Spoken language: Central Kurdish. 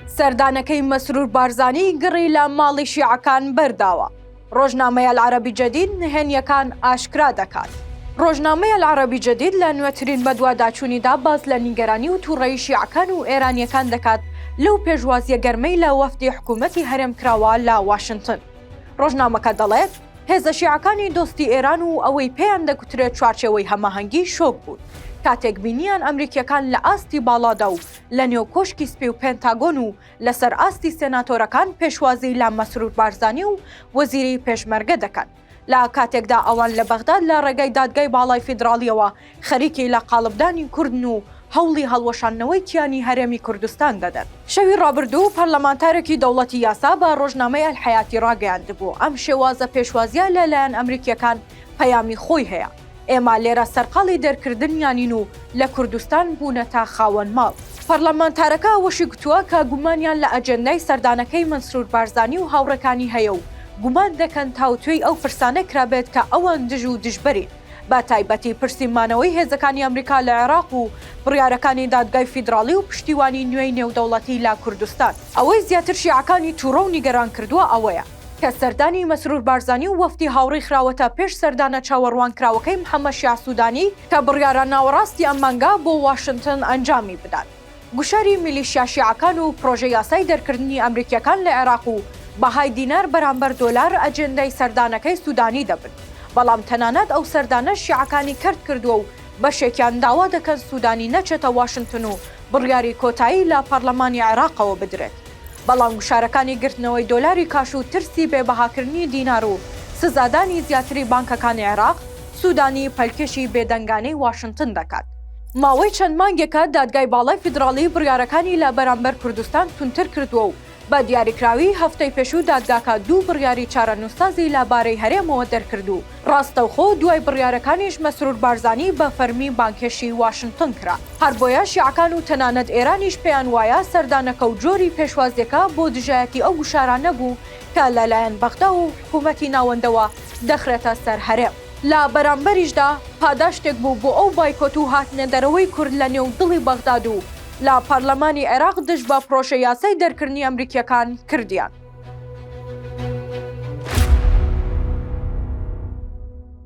سەردانەکەی مەسرور بارزانی گڕی لە ماڵی شیعەکان بەرداوە. ڕۆژنامەی العربی جدید نهێنییەکان ئاشکرا دەکات. ڕۆژنامەی العربی جدید لە نوێترین بەدواداچوونیدا باس لە نیگەرانی و تووڕەیی شیعەکان و ئێرانییەکان دەکات لەو پێشوازییە گەرمەی لە وەفدی حکوومەتی هەرێم کراوە لە واشنتن. ڕۆژنامەکە دەڵێت، هێزە شیعەکانی دۆستی ئێران و ئەوەی پێیان دەگوترێت چوارچێوەی هەماهەنگی شۆک بوون کاتێک بینیان ئەمریکییەکان لە ئاستی باڵادا و لە نێو کۆشکی سپی و پێنتاگۆن و لەسەر ئاستی سێناتۆرەکان پێشوازی لە مەسرور بارزانی و وەزیری پێشمەرگە دەکەن لە کاتێکدا ئەوان لە بەغداد لە ڕێگای دادگای باڵای فیدراڵیەوە خەریکی لە قاڵبدانی کوردن و هەوڵی هەڵوەشاندنەوەی کیانی هەرێمی کوردستان دەدەن. شەوی ڕابردوو پەرلەمانتارێکی دەوڵەتی یاسا بە ڕۆژنامەی ئەلحەیاتی ڕاگەیاندبوو، ئەم شێوازە پێشوازیە لە لایەن ئەمریکیەکان پەیامی خۆی هەیە. ئێمە لێرە سەرقاڵی دەرکردنیانین و لە کوردستان بوونەتە خاوەن ماڵ. پەرلەمانتارەکە ئەوەشی گوتووە کە گومانیان لە ئەجێندای سەردانەکەی مەسرور بارزانی و هاوڕێکانی هەیە و گومان دەکەن تاوتوێی ئەو پرسانە کرابێت کە ئەوان دژ و دژبەرین بە تایبەتی پرسی مانەوەی هێزەکانی ئەمریکا لە عێراق و بڕیارەکانی دادگای فیدراڵی و پشتیوانی نوێی نێودەوڵەتی لە کوردستان. ئەوەی زیاتر شیعەکانی تووڕە و نیگەران کردووە ئەوەیە، کە سەردانی مەسرور بارزانی و وەفدی هاوڕێی خراوەتە پێش سەردانە چاوەڕوانکراوەکەی محەمەد شیاع سودانی کە بڕیارە ناوەڕاستی ئەم مانگە بۆ واشنتن ئەنجامی بدات. گوشاری میلیشیا شیعەکان و پرۆژە یاسای دەرکردنی ئەمریکییەکان لە عێراق و بەهای دینار بەرامبەر دۆلار ئەجێندای سەردانەکەی سودانی دەبن، بەڵام تەنانەت ئەو سەردانەش شیعەکانی کەرت کردووە و بەشێکیان داوا دەکەن سودانی نەچێتە واشنتن و بڕیاری کۆتایی لە پەڕلەمانی عێراقەوە بدرێت. بەڵام گوشارەکانی گرتنەوەی دۆلاری کاش و ترسی بێ بەهاکردنی دینار و سزادانی زیاتری بانکەکانی عێراق، سودانی پەلکێشی بێدەنگانەی واشنتن دەکات. ماوەی چەند مانگێکە دادگای باڵای فیدراڵی بڕیارەکانی لە بەرامبەر کوردستان توندتر کردووە و بە دیاریکراوی هەفتەی پێشوو دادگاکە دوو بڕیاری چارەنووسسازی لە بارەی هەرێمەوە دەرکرد و ڕاستەوخۆ دوای بڕیارەکانیش مەسرور بارزانی بە فەرمی بانگهێشتی واشنتن کرا. هەر بۆیە شیعەکان و تەنانەت ئێرانیش پێیان وایە سەردانەکە و جۆری پێشوازیەکە بۆ دژایەتی ئەو گوشارانە بوو کە لە لایەن بەغدا و حکوومەتی ناوەندەوە دەخرێتە سەر هەرێم. لە بەرامبەریشدا پاداشتێک بوو بۆ ئەو بایکۆت و هاتنە دەرەوەی کورد لە نێو دڵی بەغداد و لە پەرلەمانی عێراق دژ بە پرۆژە یاسای دەرکردنی ئەمریکییەکان کردیان.